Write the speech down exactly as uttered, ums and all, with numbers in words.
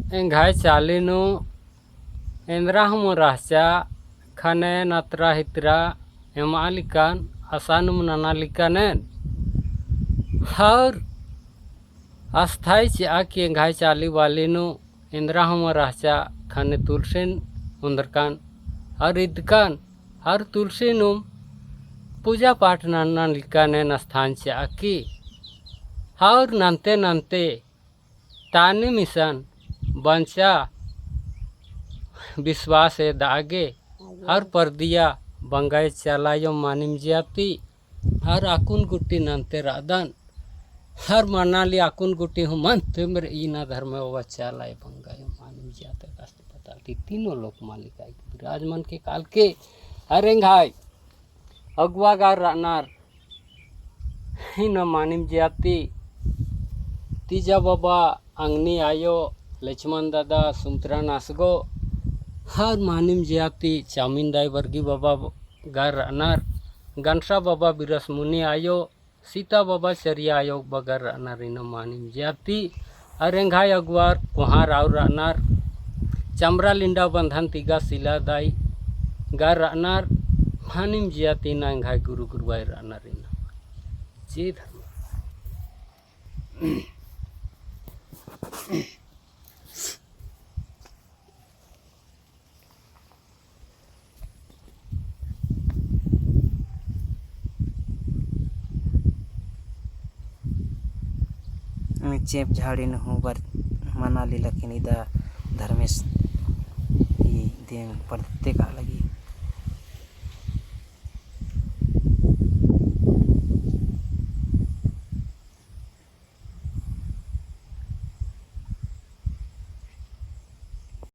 एंग्है चाली नू एन्दरा हूँ मल रहचा, ख़ने नतरा हितरा एमा लिक्कन, असानुम नना लिक्कन एन। और अस्थाई चिआ कि एंग्है चाली बाली नू एन्दरा हूँ मल रहचा, ख़ने तुलसिन ओन्दरकन और इदकन और तुलसी नुम पूजा पाठ नन्ना लिक्कन एन अस्थान चिआ कि। और नन्ते नन्ते तानिम इसन बंचा बिस्वास एदआ गे और परदिया बंगय चाला आयो मानिम जिया ती। और अक्कुन गुट्टी नन्ते रअदन, हर मनाली अक्कुन गुट्टी हूँ मनते मेरे इन्ना धर्मे बाबा चाला आयो बंगय मानिम जिया ती। कस्ते पता ती तीनों लोक मालिक आई विराजमान के काल के। और एंग्है अगुवा गा रअनर इन्ना मानिम जिया ती तीजा बाबा, अंगनी आयो, लक्ष्मण दादा, सुमतरा नासगो, हर मानिम जिया ती चामिन दाई बरगी बाबा गा रअनर, गनसा बाबा, बिरसमुनी आयो, सीता बाबा, चरिया आयो बगर रअनर इन्ना मानिम जिया ती। और एंग्है अगुवार कोहार आउर रअनर, चमरा लिंडा बंधन तिगा सिला दाई गा रअनर, मानिम जिया ती इन्ना एंग्है गुरु गुरुवाई रअनर इन्ना। जय धर्म। चेंप झाड़ी नू हूँ बर मना ली, लेकिन इदा धर्मेस ई देंग पड़ते का लगी।